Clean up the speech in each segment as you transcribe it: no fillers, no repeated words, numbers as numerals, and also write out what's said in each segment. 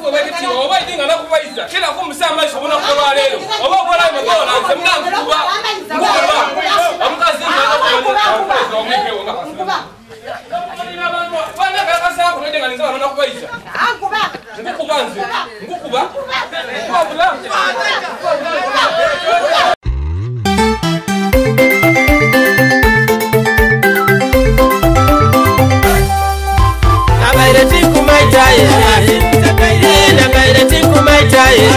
Nkukuwa ekitiibwa oba idi nga nakubaiza tera kumusa amaiso olunaku olwaleero oba okola magola nze munankukuba nkukuba omukazi nkukuba nze nkukuba nkuba Nabaire tinkumaitaye, nabaire tinkumaitaye,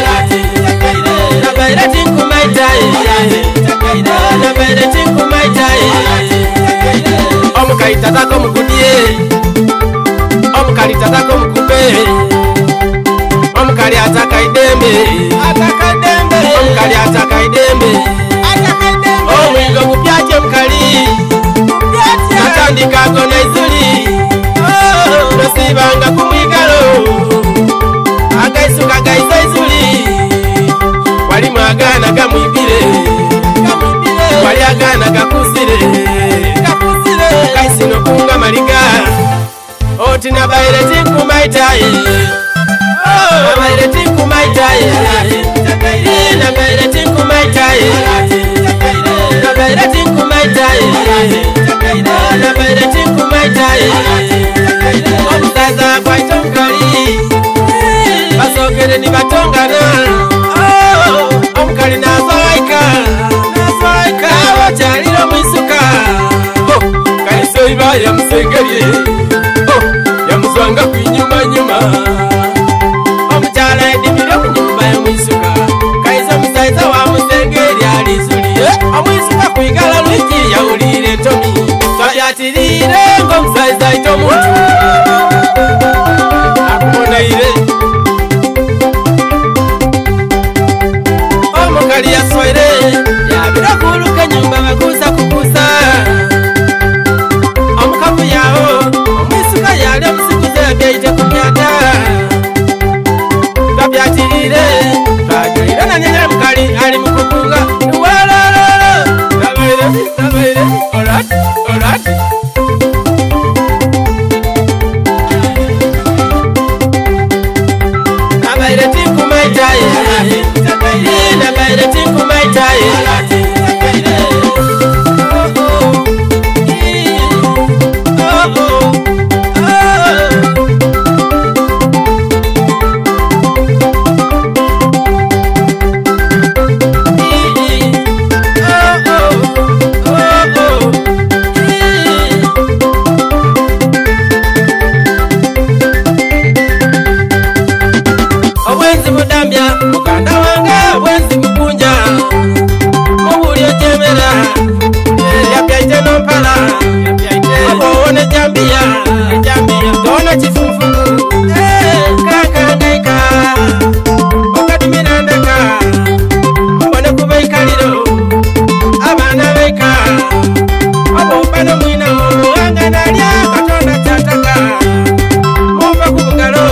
nabaire tinkumaitaye, nabaire tinkumaitaye. Omukali tatako mukudye, omukali tatako mukube, omukali ataka idembe, omukali ataka idembe, omwigo gupyatye mukali, natandika gona izuli. Nasibanga kumwigalo agaisuka gaisa izuli walimu agaana gamwibire wali agaana gakusire kaisino kunga maliga oti nabaire tinkumaitaye nabaire tinkumaitaye nabaire tinkumaitaye nabaire tinkumaitaye nabaire tinkumaitaye omusaza gwaita omukali basokere nibatongana omukali nazaika abakyalira omwisuka kaisoiba yamusengerye yamuzwanga kwinyumanyuma omukyala edimire omunyumba yomwisuka kaiza omusaiza wamusengeri alizulie omwisuka kwigala lwiki yawulire entomi twabyatirire ng'omusaiza aita omuntu akubonaire omukali yaswaire yabira kuluka enyumba bakusa kukusa omukavu yawo omwisuka yali omusikuze yabyaite kumyata twabyatirire twajulire nanyanya mukali ali mukukunga walololo nabaire nabaire orat orat nabaire tinkumaitaye nabaire tinkumaitaye Obwenzi budambya muganda wange obwenzi bukunja mubuli okyemera yapyaite nompala oba ejambiya tona kifunfugu kakangaika okatumira ndaka mbone kubaikaliro abaana baika oba nomwinawo anga nalya katonda kyataka muva ku bugalo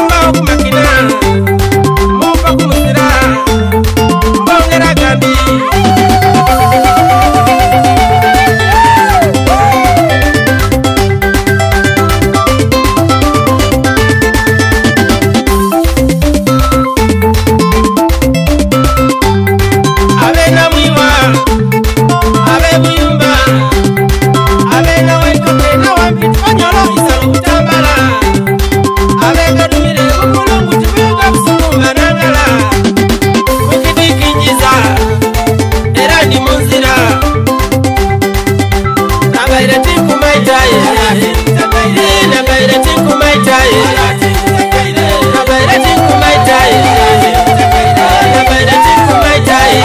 mbawo kumakina muva kumusira mbongera gambi. Abena mwiwa abe buyumba abena waikoke na wambitu banyolo isalo butambala abegadumire bukulungu tibuga busulumba nangala mukidikinjiza era ndi munzira nabaire tinkumaitaye nabaire tinkumaitaye nabaire tinkumaitaye nabaire tinkumaitaye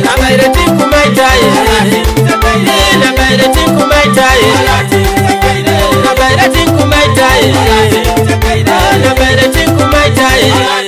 nabaire tinkumaitaye nabaire tinkumaitaye nabaire tinkumaitaye nabaire tinkumaitaye.